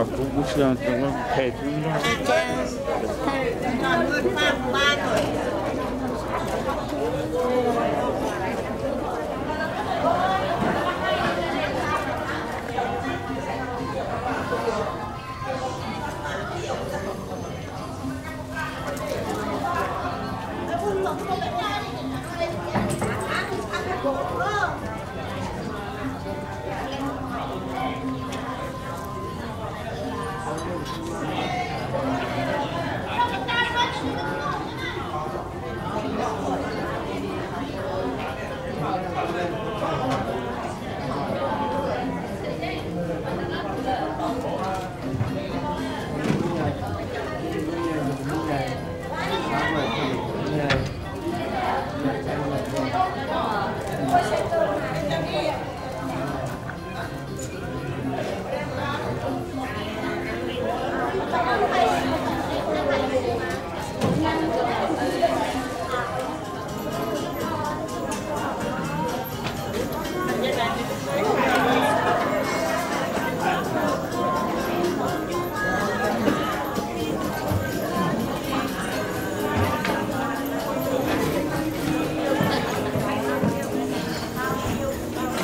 Kuv kuv tsis yog tseem los them xwb.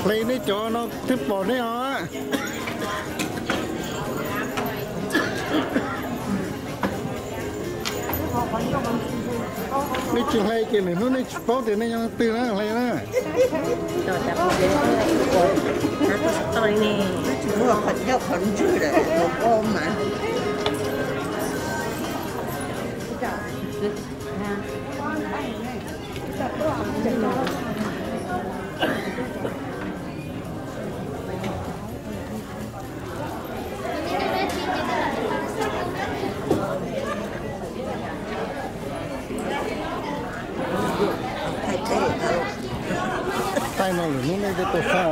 Hle nej cov no twb pom nej os. Nej tsis hle ces lwm hnub nej tsis paub tias nej yog leej twg na, hle na. Tsis muaj qhov ncauj qhov ntswg lawm, tus poj mas. Thaij no lwm hnub nej thiaj tau sab.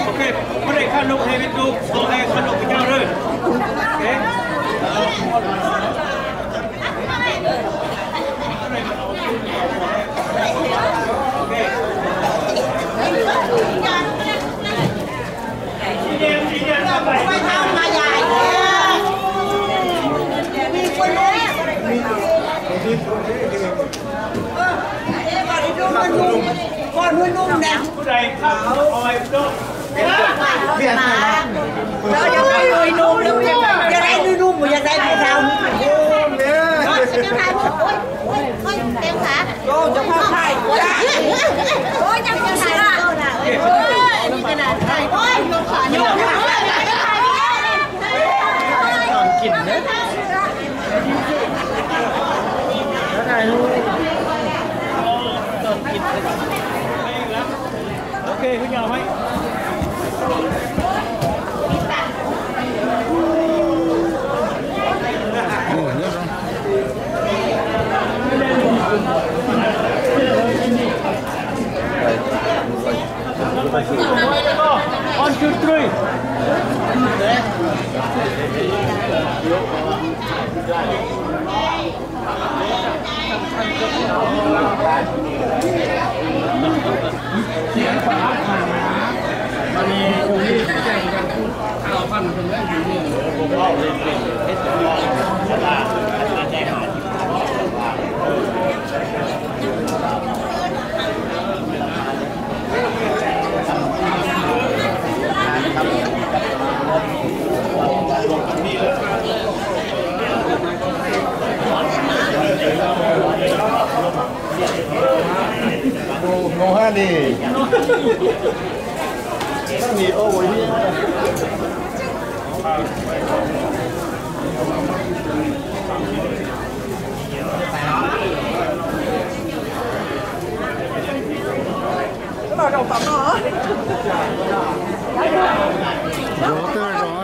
Ok, muab daim khaj num hais rau, hais khaj num rau cov. Ok, với nhau ấy. One, two, three. Zov tej zov.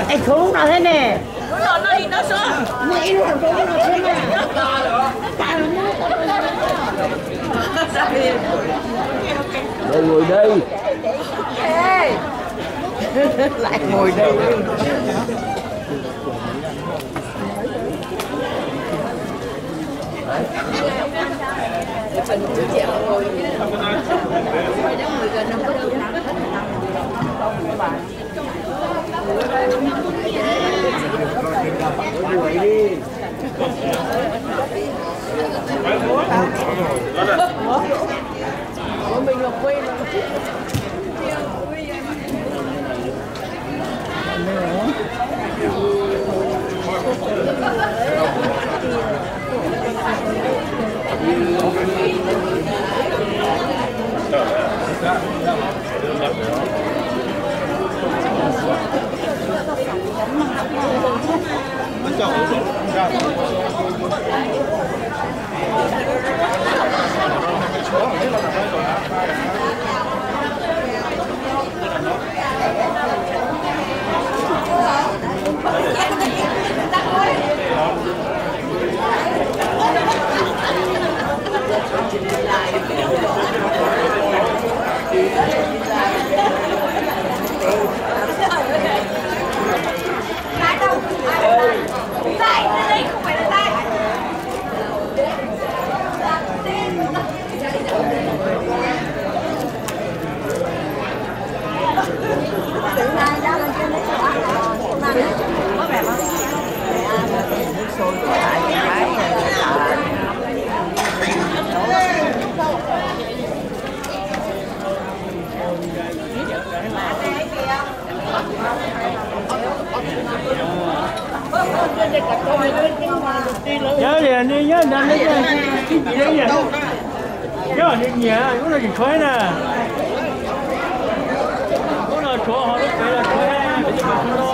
Es khub no thiab ne. Lại ngồi đây. Lại ngồi đây. Nyob li nws nyob ntawd, nws nyob li nws nyiam, lub no tsis tshuav na. Lub no tshuav, ho lub pem no tshuav, pem no tshuav no.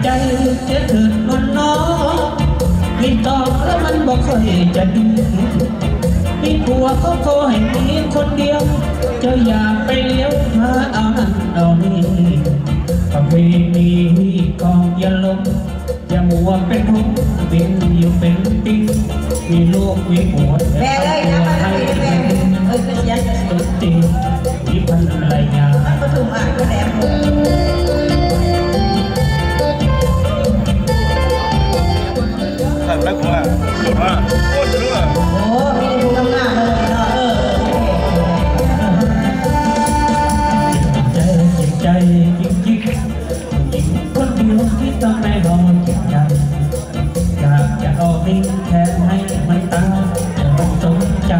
ใจเสียเถิดนวลน้อง มีต่อแล้วมันบ่ค่อยจะดี มีผัวเขาขอให้มีคนเดียว เจ้าอย่าไปเลี้ยวหาเอานั่นเอานี่ ประเพณีของอย่าหลง อย่ามัวเป็นหงส์บินอยู่เป็นปิ้ง มีลูกมีผัว แม่เอ้ยนะ มาทางนี้แม่ เอ้ย คือเสียง ตัวจริง มีภรรยา มันก็ถูกอ่ะ ก็แหลม Thầy bác cũng là, cũng là, ôi, chứ là. Ủa, cái này cũng năm năm rồi đó. Ờ, ok. เจ็บใจ เจ็บใจจริงๆ ผู้หญิงคนเดียวที่ทำให้เราเจ็บใจ อยากจะออกฤทธิ์แทนให้มันตาย แต่มันจงใจ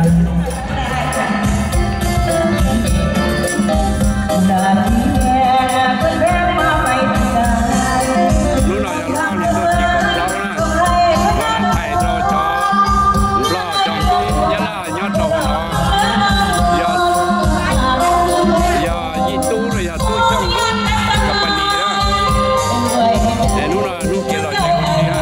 Lub no yog lub audio tuaj tsis kaum plaub na, uas thaij rau cov Nplog cov Hmoob Nyab Laj nyob rau hauv no, yog, yog Yij Tub los yog Tub Xyooj lub company na. Es hnub no hnub kev lom zem ua si na.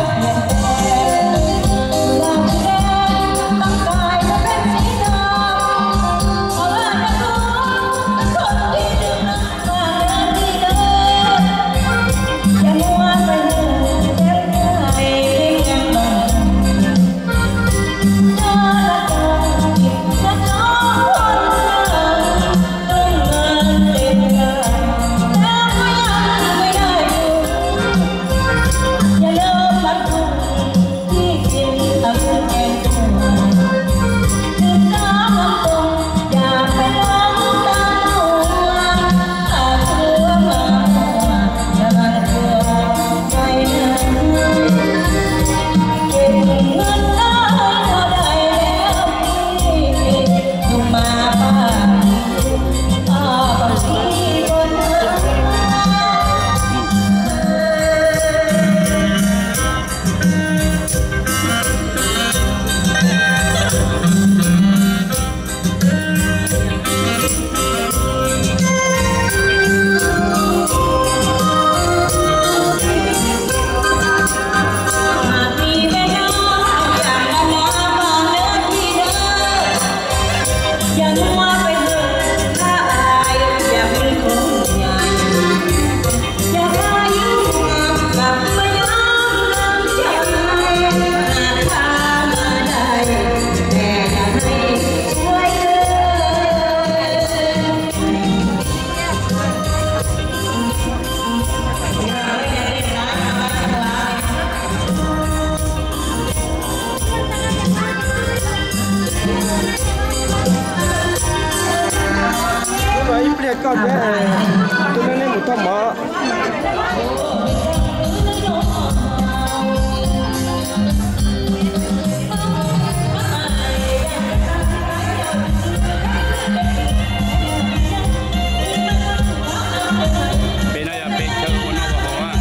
Ib pliag koj thiab, tus neeg nej mus tau mov. Pem no yog pem chaw ua noj ua haus na.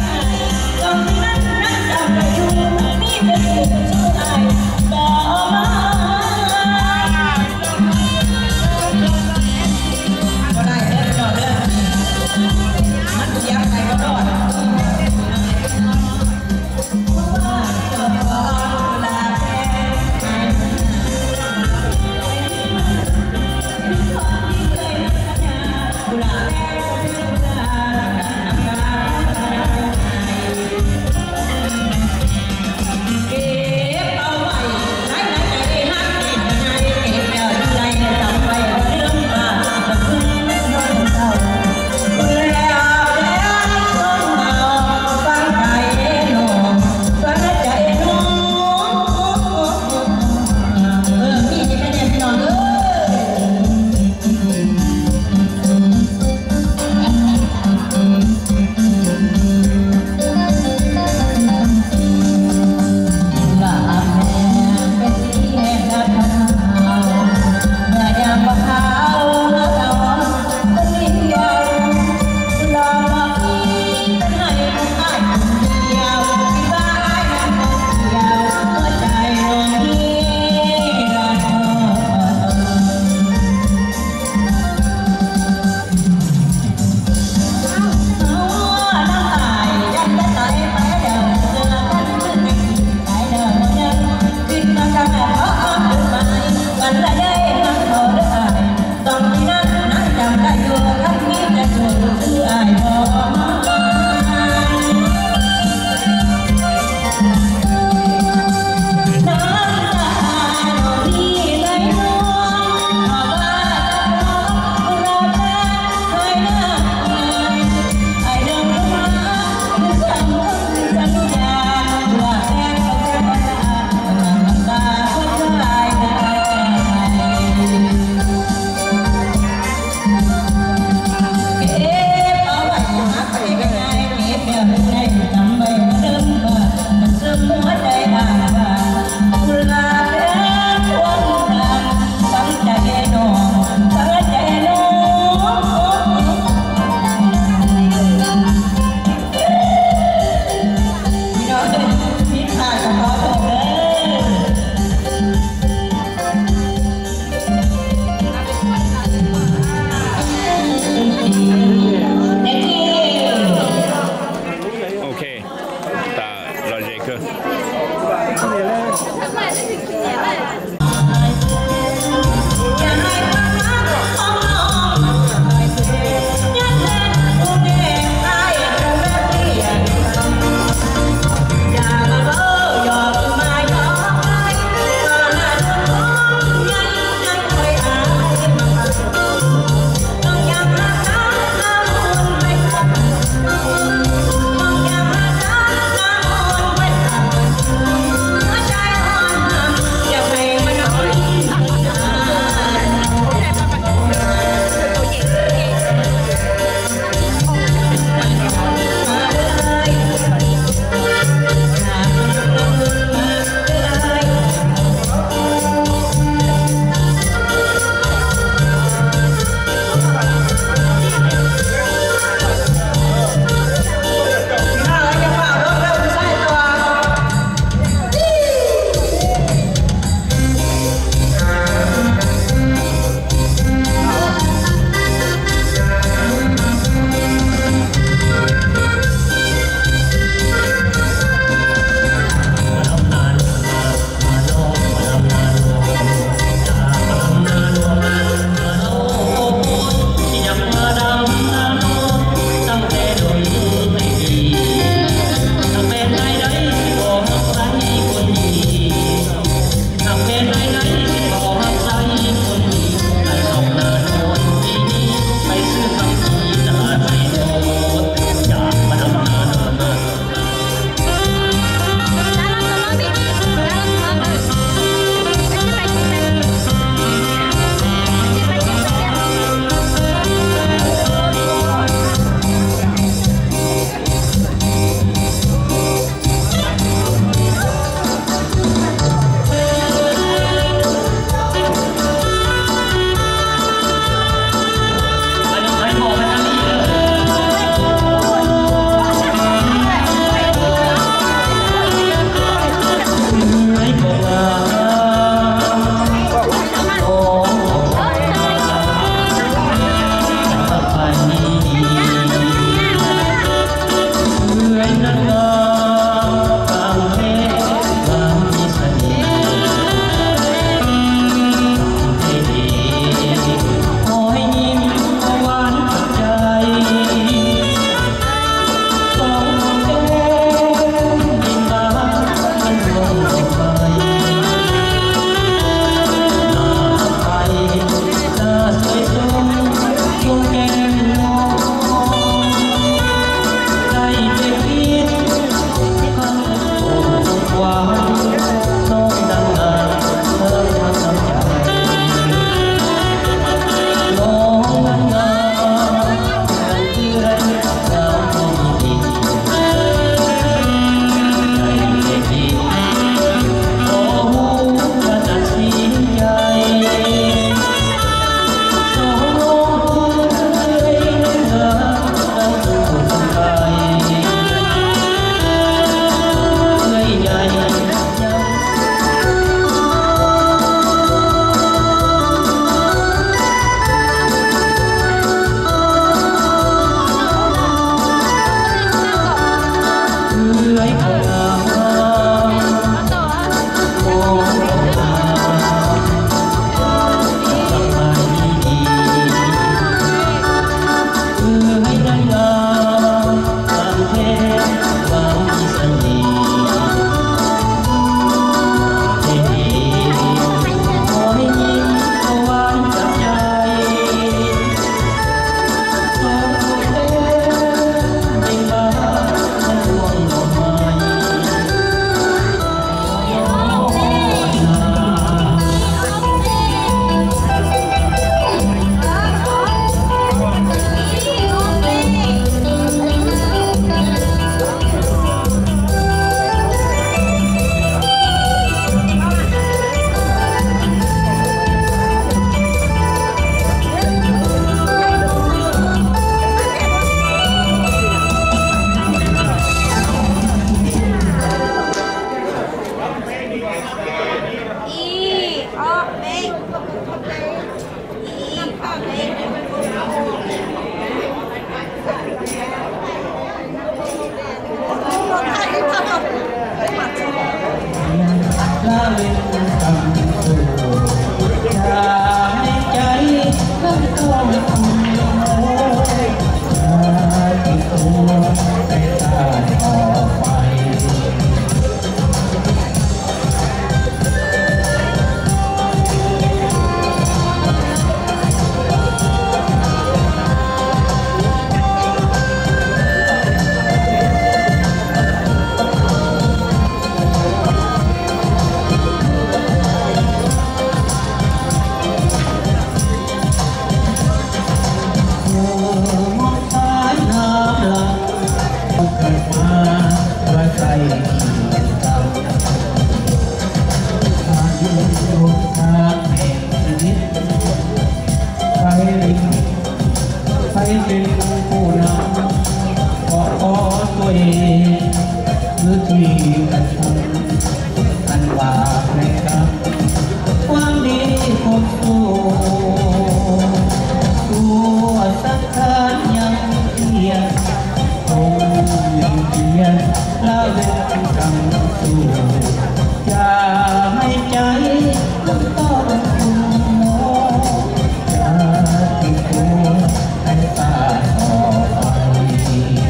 Peb peb kuj nam kom qhov tuaj, tus tij kan thoo, kan vam neeg kam, kuab li qhov tuaj, tuaj xab khab nyaab tiag, koom nyaab tiag, lab veej kam txug, cas hais cai kuj toj tus mob, cas tis tuaj hais tas toj fais.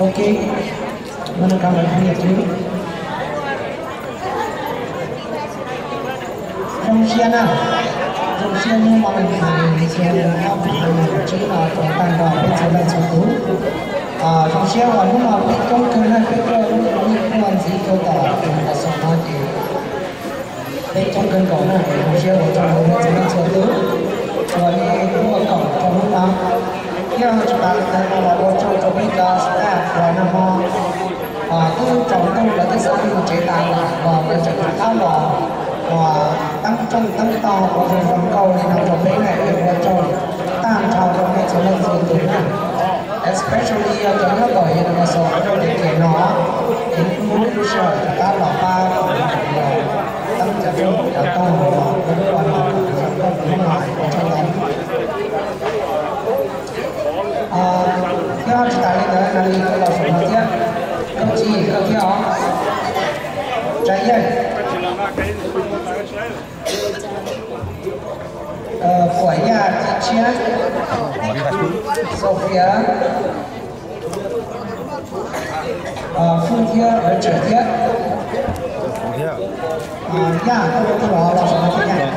Ok, buenas tardes, zoo siab na, zoo siab hnub Valentine xyoo ob phav nees nkaum tsib no rov tag nrho peb txhua leej txhua tus. Zoo siab uas hnub no peb coob kawg na, peb tuaj lub niaj tuaj ntxiv rau tom tus xov no ces peb coob kawg nkaus na, zoo siab ua tsaug rau peb txhua leej txhua tus uas nej tuaj koom rau hnub no. Thiab tsis tas li ntawd no los ua tsaug rau peb cov staff uas nag hmo twb tsaus ntuj lawv twb xa mus tsev tas lawm los lawv tseem rov qab los uas teeb rooj teeb tog ua zoo zoo nkauj li no rau peb na, ua tsaug tag nrho rau nej txhua leej txhua tus na. Especially yog cov nyob tom Universal Audio Daycare no, ces kuj muaj ib lub sij hawm rov qab los pab teeb cov rooj cov tog los ua lub no kom zoo nkauj li no, ua tsaug ntau. Thiab tsis tas li ntawd, Natalie koj los saum no thiab, Nkauj Txi koj thiab os, Tsav Yeej, Puam Yaj, Ci Tshiab, Sophia, Fwj thiab Richard thiab. Yaj, koj los saum no thiab Yaj.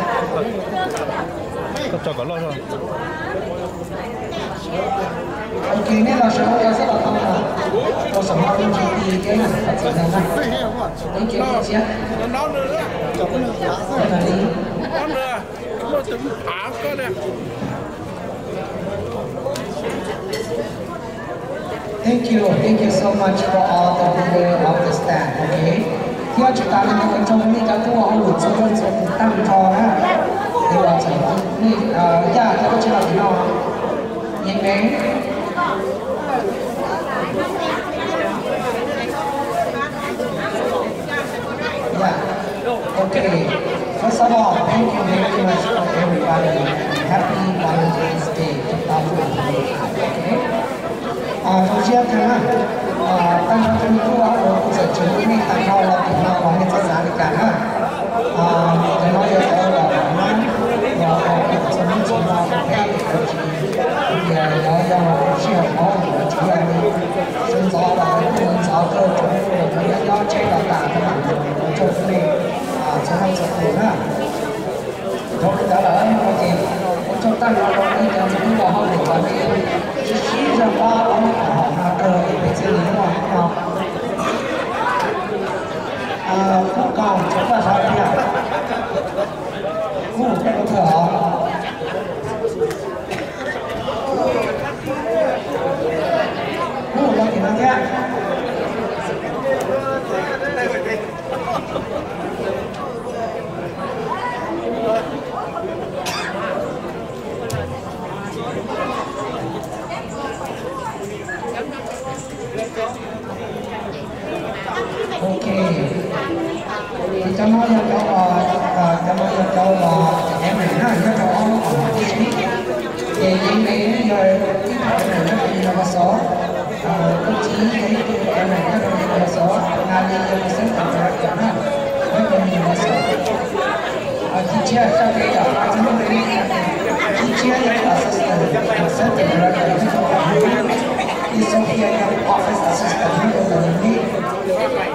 Ok, nej los saum no xwb los tau na. Rau saum no lub G P thiab na, txhua tus na. Thank you, Ci Tshiab. Thank you, thank you so much for all the leader of the staff, ok. Thiab tsis tas li ntawd, ua tsaug rau nej cov tub hauj lwm txhua leej txhua tus tag nrho na. Ces los txog nej, Yaj, koj twb tsis los tim no. Yeej Maiv. Yeah. Okay. First of all, thank you very much for everybody. Happy Valentine's Day two thousand twenty-five. Okay. Zoo siab kawg na, tag nrho cov me tub hauj lwm kuj txawm tsis muaj nej tag nrho los tim no los nej txhob xav li cas na. Cov no yog cov uas nab, uas txhua hnub txhua hmo rau peb, tias cov yog sij hawm hauv lwm tsis yog li sawv ntxov los kuj ntxov kawg, tsuas yog cov nyob nyob tsheb los tas no, ua tsaug rau nej txhua leej txhua tus na. Dhau li ntawd lawm no ces ua tsaug tag nrho rau nej cov me tub hauj lwm uas nej sib sib zog pab ob lub koom haum no kawg es peb thiaj li muaj hnub no. Kub Koos, tsuas koj xav tiag. Kub, koj ua thawj os. Kub, los tim no thiab. Ok. Ces cov no yog cov uas, cov no yog cov uas cov me na, nyob rau ob lub koom haum tib si. Ces Yeej Maiv yog ib tug me nyob rau Universal, Kub Txi yog ib tug me nyob rau Universal, Natalie yog tus xeeb tau rau cov na, nyob rau Universal. Ci Tshiab, Ci Tshiab yog assistant, assistant director nyob rau Universal. Sophia yog office assistant nyob rau Universal.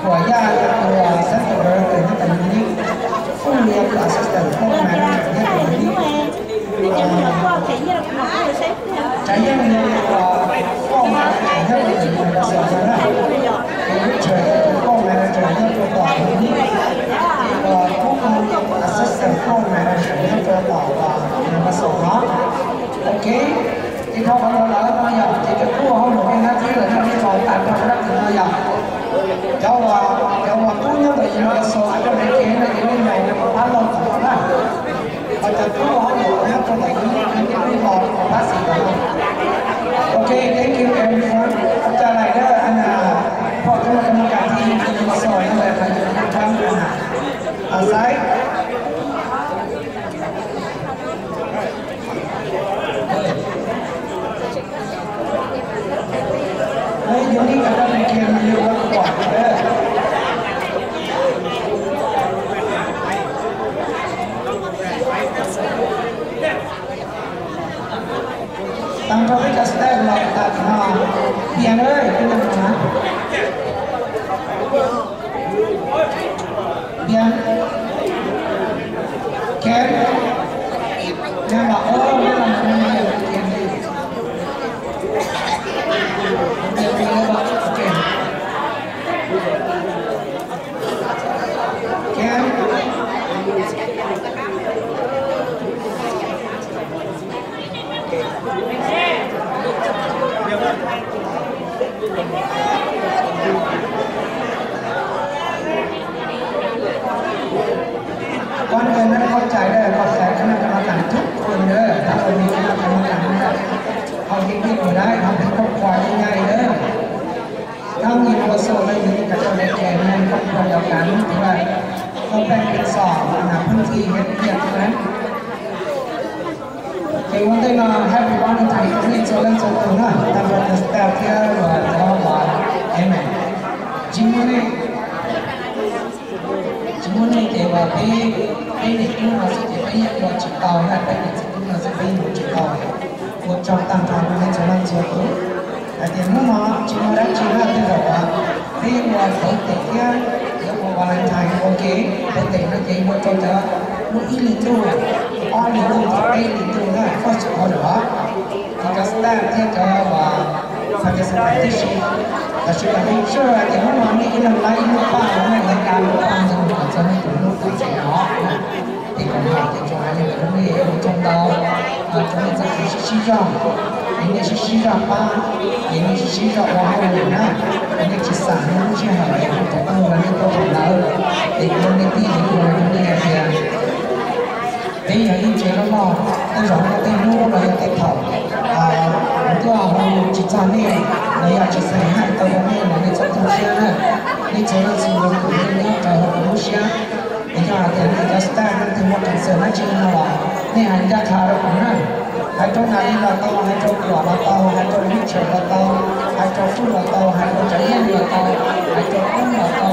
Puam Yaj yog tus assistant director nyob rau Universal. Fwj yog tus assistant floor manager nyob rau Universal. Tsav Yeej yog tus floor manager nyob rau Universal na. Ces Richard yog tus floor manager nyob rau tom Universal. Ces Kub Koos yog tus assistant floor manager nyob rau tom Universal no. Ok, ces dhau qhov no lawm no yog ces cov tub hauj lwm nej nab thib lawm no nej tso Cov uas, cov uas tub nyob ntawm Universal Adult Daycare no ces nej nyob rau pab laug tom no na. Ho cov tub hauj lwm nyob rau ntawm Universal nej los pab xis tom no. Ok, thank you everyone. Ua tsaug lawm na, phooj ywg, cov uas kam thiaj Universal no lawm qhov ncauj no xaiv. Ej, yog li koj rov qab kiag mas yog ua kom tag nrho peb cov staff los tas no, Piam, peb cov no na. Piam, Kem, neb los, neb los, Piam, Kem, Con người nó có chạy đây, có chạy cái này nó thẳng thắn hơn nữa, nó là vì cái nó thẳng thắn hơn. Không biết biết ở đây, không biết có quà như này nữa. Không nhìn qua sổ đây, nhìn cả trong này kẻ này, không có rào cản, thì là không phải cái sổ mà làพื้นที่ เฮ็ดเวียก ใช่ไหม? Ces ua ntej no Happy Valentine rau nej txhua leej txhua tus na, tag nrho cov staff thiab uas cov uas, amen. Tsis muaj nej, tsis muaj nej ces uas peb, peb niam tub no xwb ces peb yeej ua tsis tau na, peb niam txiv tub no xwb peb yeej ua tsis tau. Ua tsaug tag nrho rau nej txhua leej txhua tus. Hais tias hnub no tsis muaj dab tsi na, tej zaum uas peb ua birthday thiab yuav ua Valentine ua ke, birthday no ces ua rau cov muaj ib hlis ntuj, ob hlis ntuj, peb hlis ntuj na, first order. Ces cov staff thiab cov uas participant tib si, tab sis mas peb tsuas hais tias hnub no nej ib leeg laib ib lub paj, nej laib kav lub paj ntawd kom txog nej tus hlub tus ntxim no. Ces kom hais tias tsuas hais li ntawd rau nej ua tsaug ntau, rau nej txoj kev sib sib zog, es nej sib sib zog pab, es nej sib sib zog ua hauj lwm na, es nej tsis xam nej lub sij hawm es hu rov qab los nej tuaj thaum ntawd, es kuv ua nej tij es kuv hais rau nej hais tias peb yog ib tsev loj loj, tej zaum muaj tej hnub los yog tej thaum kuv tuaj hu tsis txog nej los yog tsis xav hais tau rau nej los nej txhob tu siab na. Nej txhua leej txhua tus nej nyob raws hauv kuv lub siab. Es yog hais tias nej cov staff leej twg muaj concern dab tsi no los nej hais ncaj qha rau kuv na. Hais rau Nali los tau, hais rau Kuam los tau, hais rau Richard los tau, hais rau Fuj los tau, hais rau Tsav Yeej los tau, hais rau Kub los tau,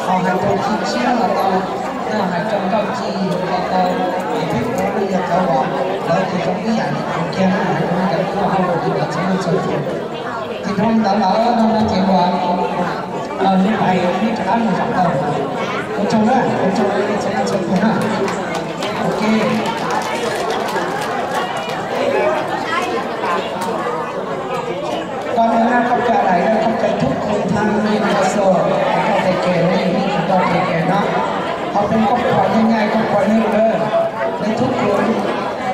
ho hais rau Ci Tshiab los tau, hais rau Nkauj Ci los tau. Es peb puav leej yog cov uas lawv tus zoo ib yam li kuv kiag na, hais rau nej cov tub hauj lwm li ntawd txhua leej txhua tus. Ces dhau li ntawd lawm no no ces uas nws hais neb rov qab mus zaum tau. Ua tsaug na, ua tsaug rau nej txhua leej txhua tus na. Ok. Con người na, khop ca đài na, khop ca thúc con thang ni na so, con thầy kèm ni, con thầy kèm đó. Học sinh khop ca như nhai, khop ca như lơ, ni thúc con,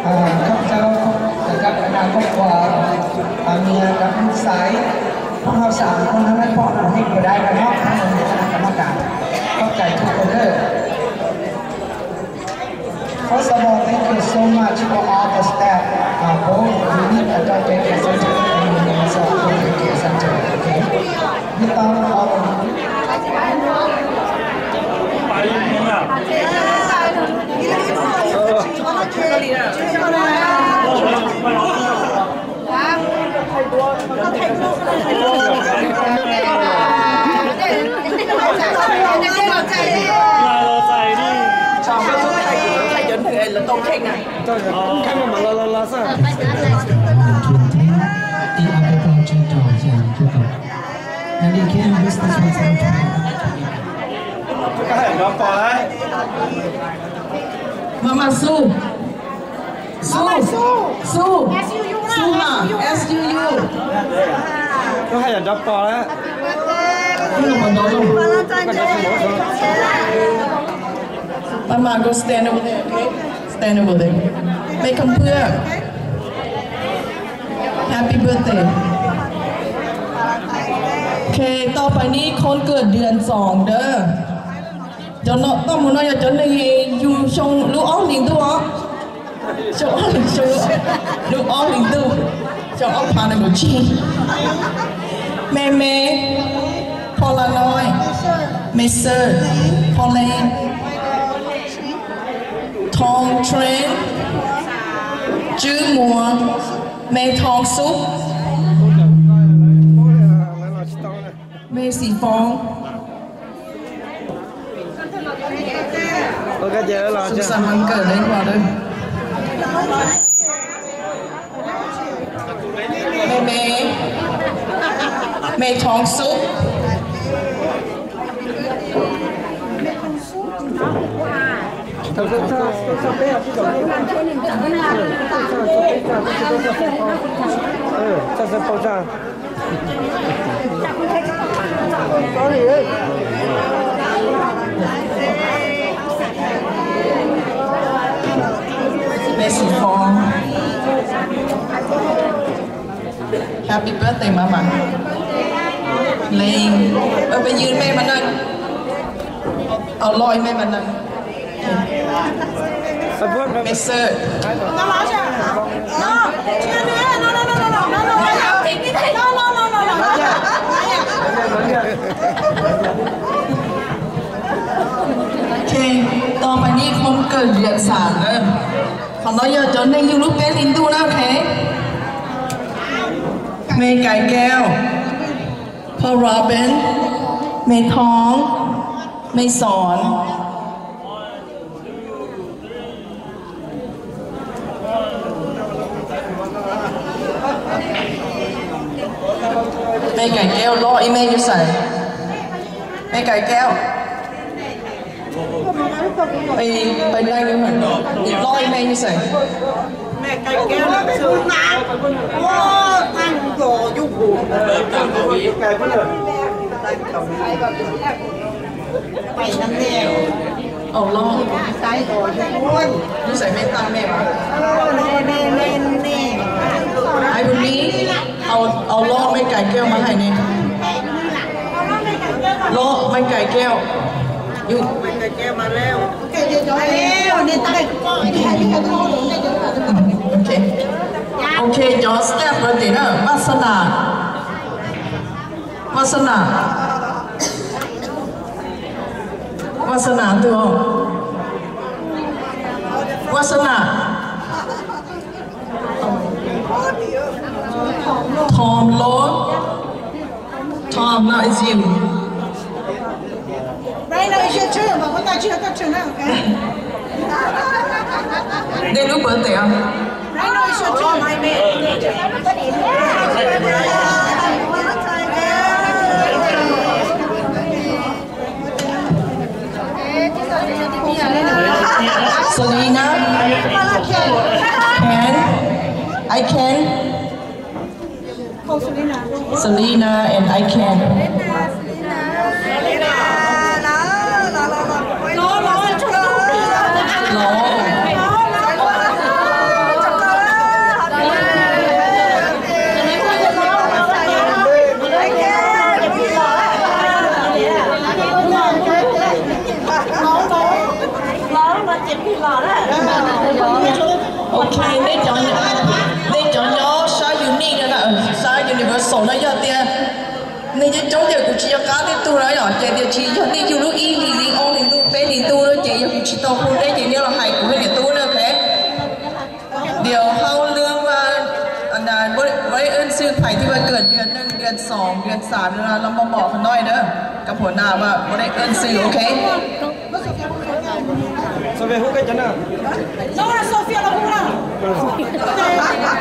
à, khop ca, khop ca, khop ca, khop ca, à, mìa cặp sai, con học sinh, con thang ni, con học sinh của đài na, nó, nó là một cái, nó là một cái, khop ca thúc con lơ. First of all, thank you so much for all the staff, uh, both unit adult daycare center and universal adult daycare center. Okay, we thank all of you. Mama Su. Su. Su. Su ha. S U U. Koj haj yam nrov pog lawm. Mama, go stand over there, okay? Stand over there. Make 'em put up. Happy birthday. Ok, ต่อไปนี้คนเกิดเดือนสอง เด้อ. Cov no, toj mus no yog cov neeg yug xyoo lub ob hlis ntuj os. Xyoo ob hlis, xyoo lub ob hlis ntuj, xyoo ob phav nees nkaum tsib. Me Me, Pholanoid, Me Xwm, Pholen, Thoo Tren, Tswb Muas, Me Thoo Xub, Me Xim Foov. Susan Hunger, Me Me, Me Thoo Xub. Me Xim Foov. Happy birthday, Mama. Leej, peb ywg mej mas neeg. Au loj ib mej mas neeg. Me Xwm. Ok, ต่อไปนี้คนเกิดเดือนสาม นะ. Qhov no yog cov neeg yug lub peb hlis ntuj na, ok. Me Kais Keo, Paul Robin, Me Thoo, Me Xom. Me Kais Keo, loj ib mej nyuj xeem. Me Kais Keo. Peb, peb leej, loj ib mej nyuj xeem. Au loj, nyuj xeem mej taag mej mas. Ai, au loj Me Kais Keo mas hais ne. Loj Me Kais Keo. Ok, cov staff birthday na, Vaj Xab Nam. Vaj Xab Nam. Vaj Xab Nam twg os? Vaj Xab Nam. Thom Lov. Thom, now it's you. Right now it's your turn, but we're not sure your turn now, okay? Dej lub pawv tes os. Right now it's your turn. Selena, Ken, I Ken. Selena and I Ken. Ok, nej cov, nej cov nyob sab uni no na, sab Universal no yog tias nej coob coob ces kuv tsis nco qab tej tug na yom, ces tias tsis yog nej yug lub ib hlis, ob hlis ntuj, peb hlis ntuj no ces yog kuv tsis tau hu nej ces nej los hais kuv hais niam tub na, ok. Điều hao lương và, à, là với, với ơn sư phải thi và cử truyền đơn truyền sổ truyền sản là lòng mong mỏi của nói đó. Cặp hổ nào mà có đây ơn sư, ok? Sophia hu koj cov na. Sophia los hu na.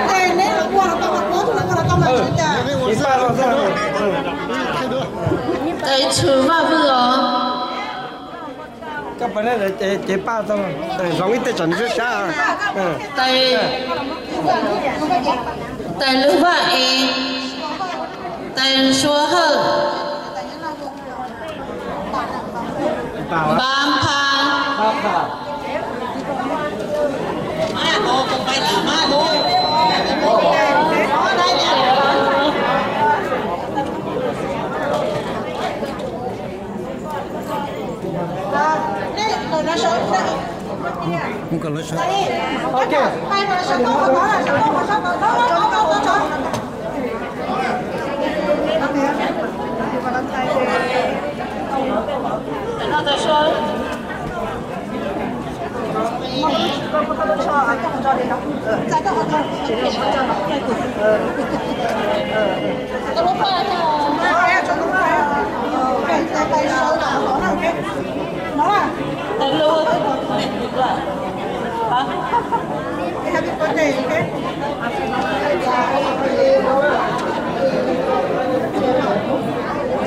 Tes neb los ua los tau mas, kuv tus los ua los tau mas. Tes Tshwm Vaj Vwj os. Koj pab cev paj tau, zoo ib tej tsam nws sab sab. Tes, tes Lwg Vaj Ev, tes Sua Hawj, Npab Phaj.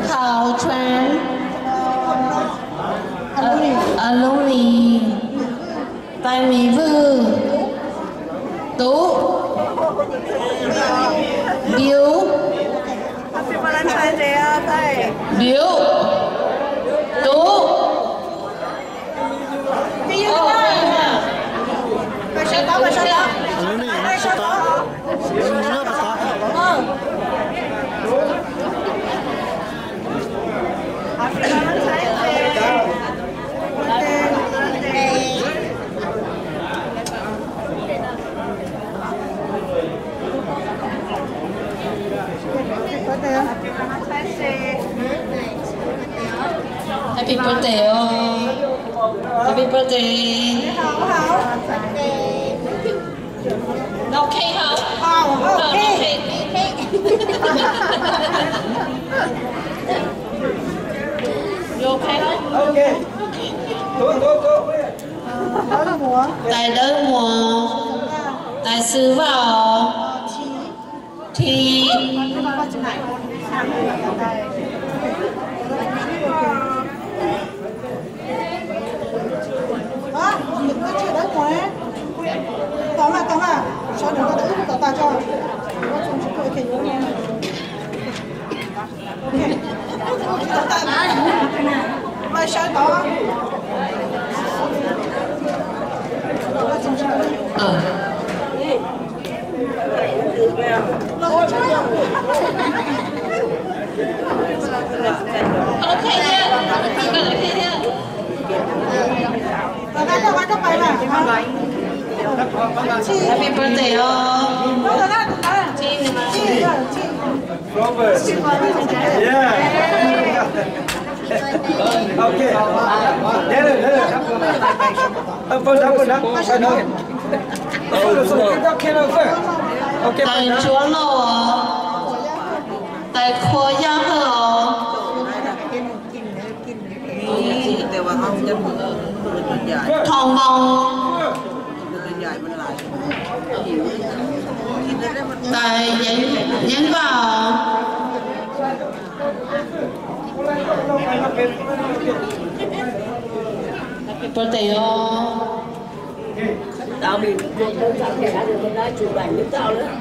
Thau Tshua, Alumni, Tais Mim Vwj, Tub, Npiub, Npiub, Tub. Happy birthday os. Happy birthday. Noj cake hos? Noj cake. You okay? Tais Dawb Muas, Tais Xwm Vaj os. Thi. Happy birthday os. Robert. Yeah. Okay. Đ-, đ-, đ-, đ-, đ-, đ-, đ-, đ-, đ-, đ-, đ-, đ-, Tais Ntsuab Lauj, Tais Qhua Yaj Hawj os. Thoo Npoo, Tais Yeeb, Yeeb Vaj os. Happy birthday os.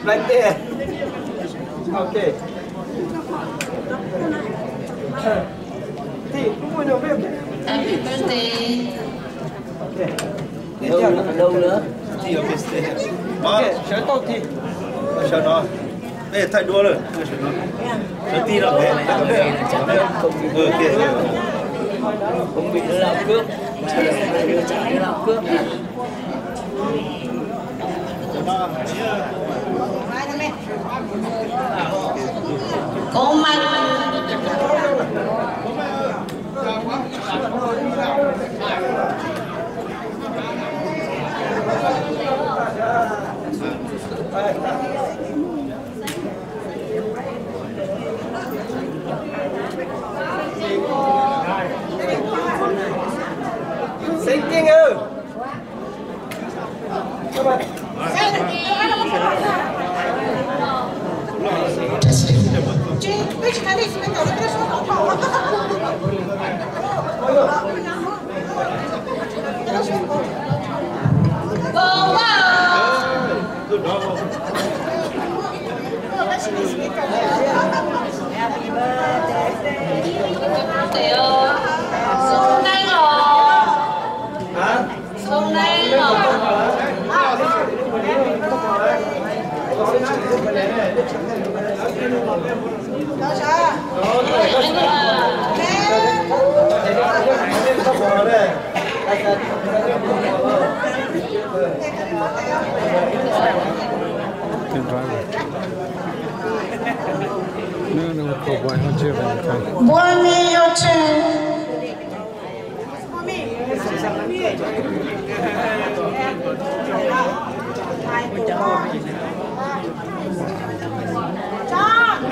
Right there. Okay. Happy birthday. Sawv tau ti. Sawv no. Peb thaij duab lawm. Sawv ti no. Koob Maj. Xeeb Ceeb aw. Xoo Neeb los. Xoo Neeb los. Buen niño, che.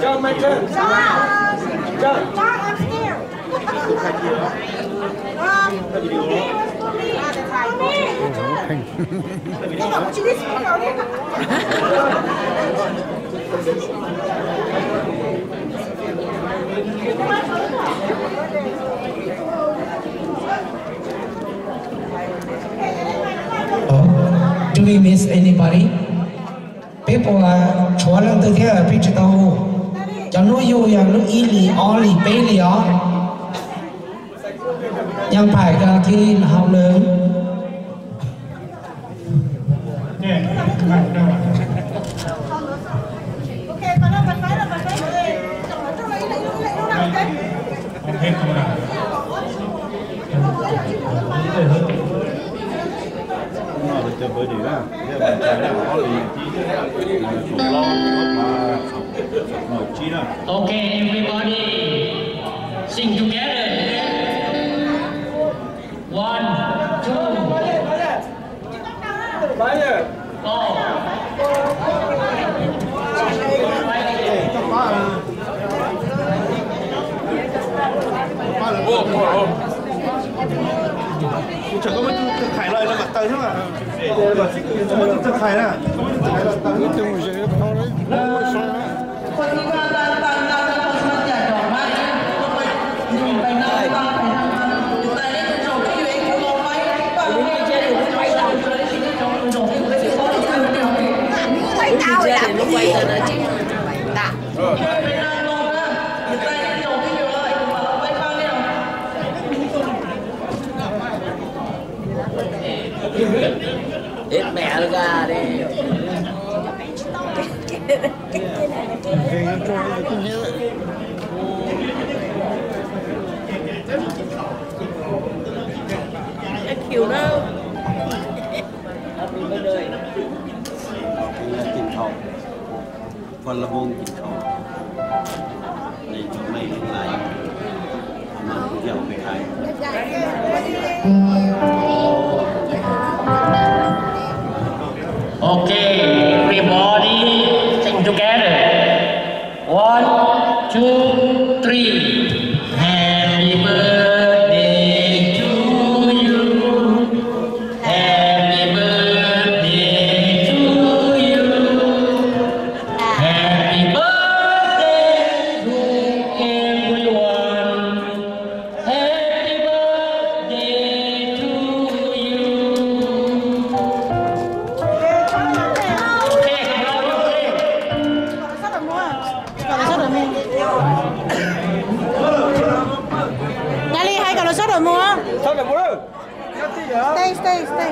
John, my turn. John. John, I'm here. Do we miss anybody? Peb puas tshuav leej twg thiab peb tsis tau hu? Cov hnub yug yog hnub ib li, ob li, peb li os. Nyob pais ko thiab hauv lawm. Okay, everybody, sing together. One, two. Okay, everybody sing together. One, two, three. Happy birthday to you. Happy birthday to you. Happy birthday to everyone. Happy birthday to you. Ntaus li hais kom lawv sawv daws mus. Stay, stay, stay.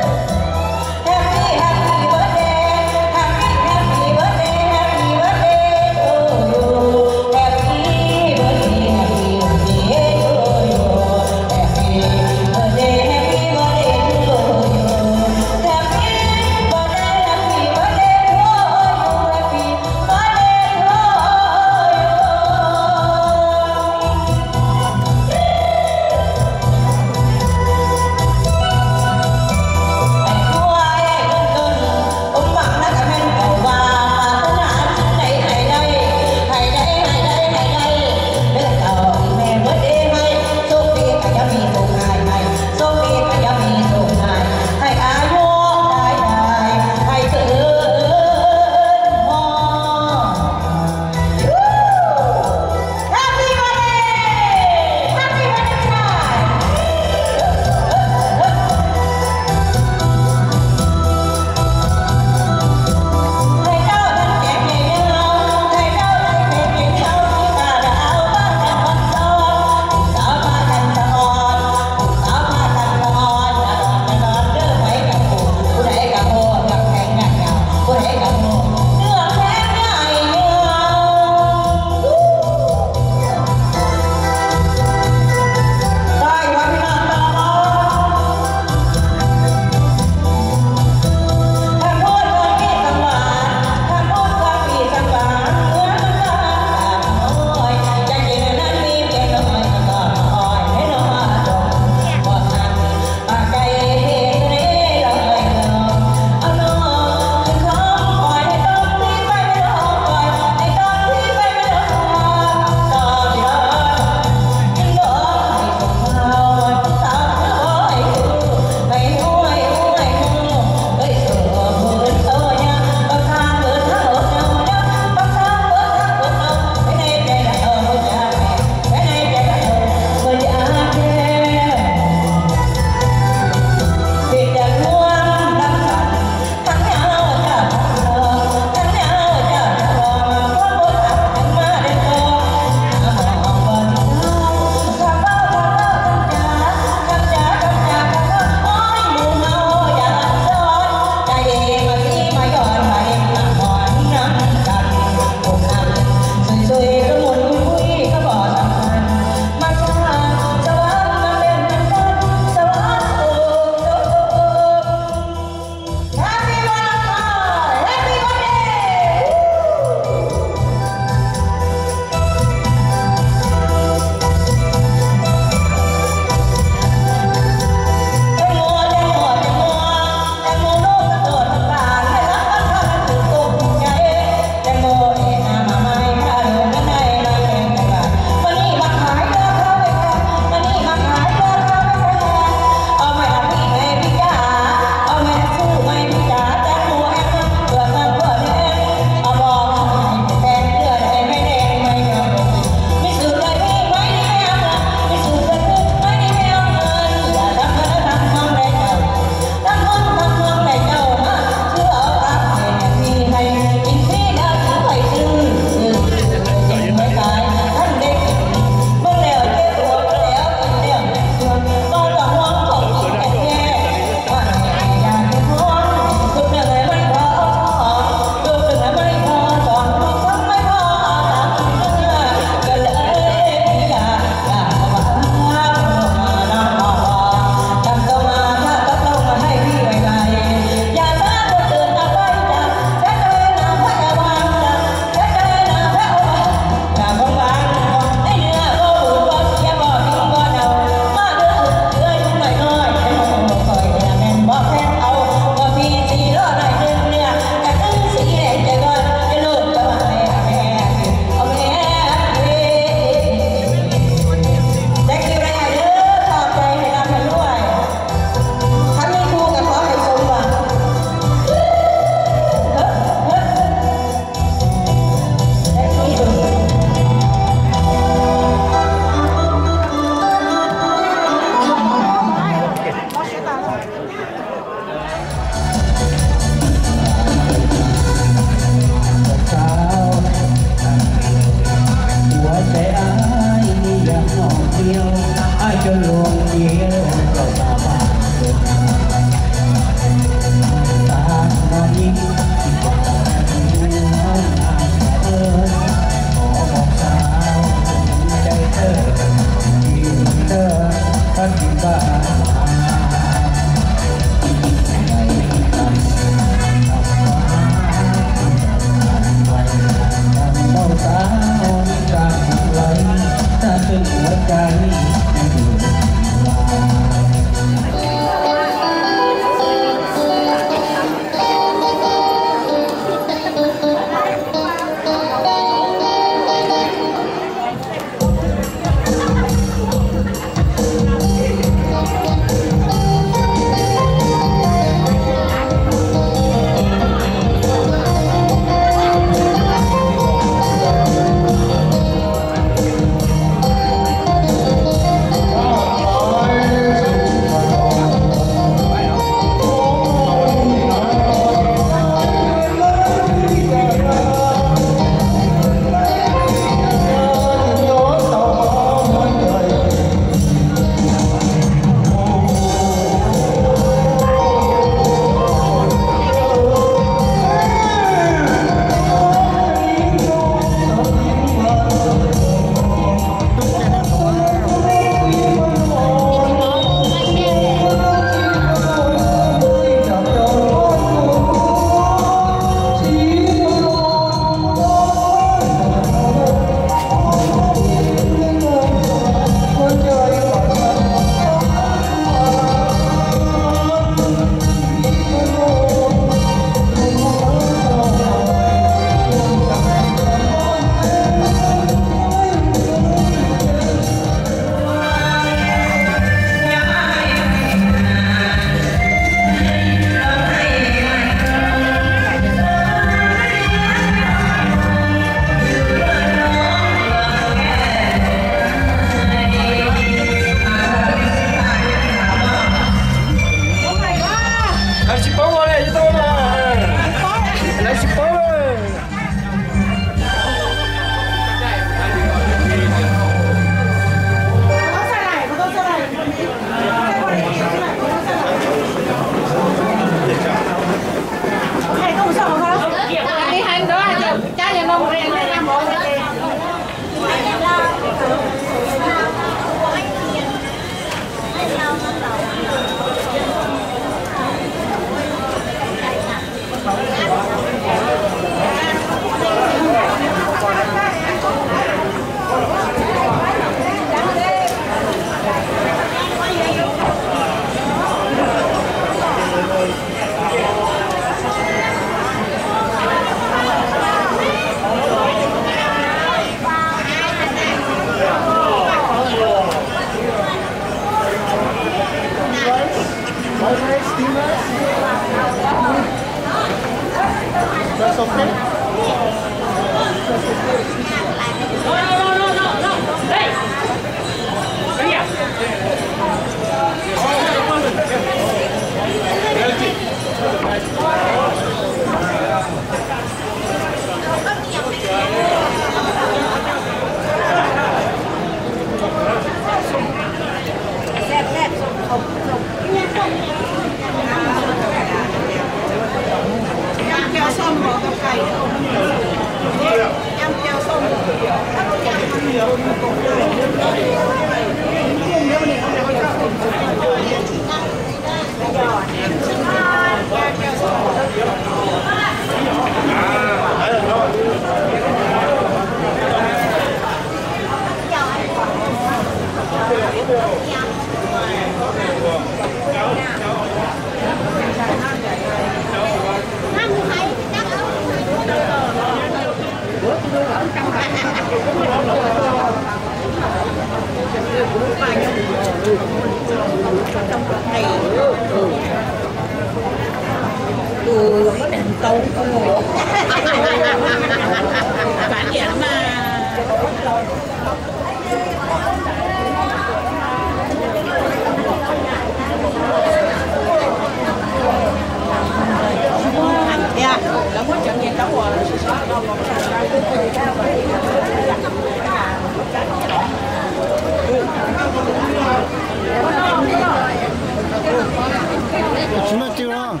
Tsis muaj cw los?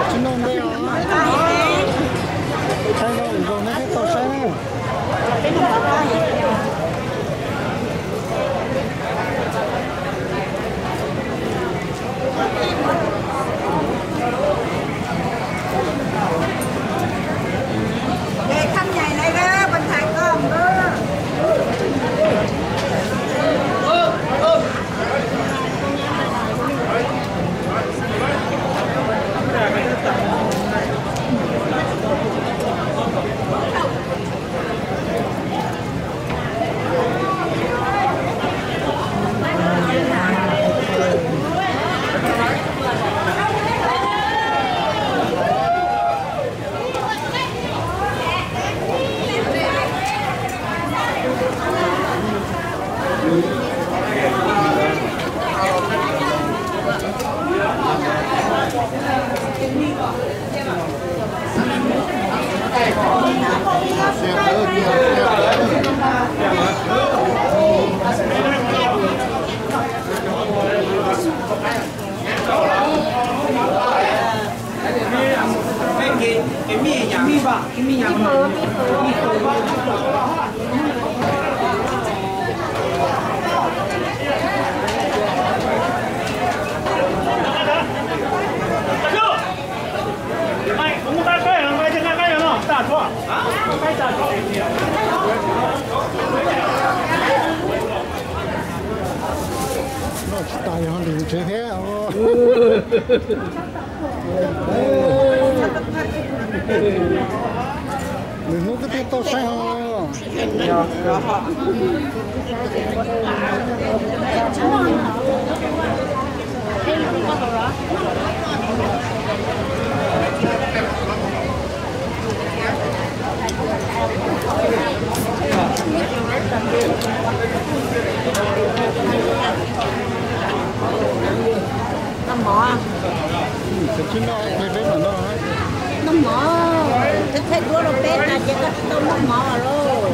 Tsis muaj npe os. Saib zoo neb thiaj tau saib na. Noj tsis tas yog lwm tsev thiab. Lwm hnub koj thiaj tau saib os. Noj mov. Noj mov, twb thaij duab rau peb tas ces koj tsis tau noj mov lauj.